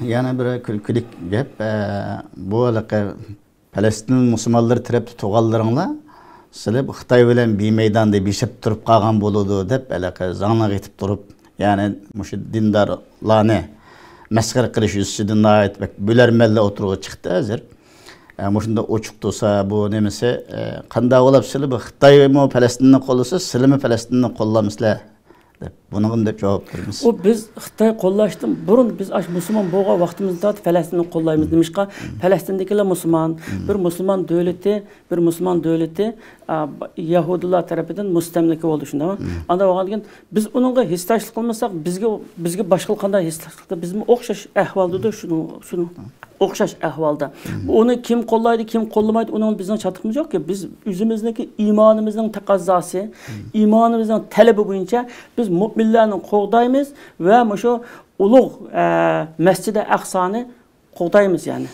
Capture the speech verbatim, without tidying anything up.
يەنە بىر كۈلكىلىك گەپ، ئە، بۇ ھېلىقى پەلەستىن مۇسۇلمانلىرى تەرەپتە تۇرغانلىرىڭلار، سىلەر خىتاي بىلەن بىر مەيداندا بېسىپ تۇرۇپ قالغان بولىدۇ دەپ، ھېلىقى زاڭلىق ئېتىپ تۇرۇپ، يەنى مۇشۇ دىندارلارنى مەسخىرە قىلىش يۈزىسىدىن ناھايىتى بەك بىلەرمەنلەر ئوتتۇرىغا چىقتى ھازىر. ئە، مۇشۇنداق ئوچۇق تۇرسا، بۇ نېمىسى، ئە، قانداق بولۇپ سىلەر بۇ خىتايمۇ پەلەستىننى قوللىسا، سىلەرمۇ پەلەستىننى قوللامسىلەر دەپ، بۇنىڭغا دەپ جاۋاب بېرىمىز. ئۇ بىز خىتاي قوللاشتىن بۇرۇن، بىز ئاشۇ مۇسۇلمان بولغان ۋاقتىمىزدىن تارتىپ پەلەستىننى قوللايمىز. نېمىشقا؟ پەلەستىندىكىلەر مۇسۇلمان، بىر مۇسۇلمان دۆلىتى، بىر مۇسۇلمان دۆلىتى، ئا، يەھۇدىيلار تەرىپىدىن مۇستەملىكە بولدى، شۇنداقمۇ؟ ئانداق بولغاندىكىن بىز ئۇنىڭغا ھېسداشلىق قىلمىساق، بىزگە، بىزگە باشقىلار قانداق ھېسداشلىق قىلدى؟ بىزمۇ ئوخشاش ئەھۋالدىدۇر، شۇنىڭ، شۇنىڭ ئوخشاش ئەھۋالدا. ئۇنى كىم قوللايدۇ، كىم قوللىمايدۇ، ئۇنىڭ بىزنىڭ چاتىقىمىز يوقكى. بىز ئۆزىمىزنىڭكى ئىمانىمىزنىڭ تەقەززاسى، ئىمانىمىزنىڭ تەلىپى بويىچە بىز مۆمىنلەرنى قوغدايمىز ۋە مۇشۇ ئۇلۇغ، ئە، مەسجىدى ئەقسانى قوغدايمىز، يەنى.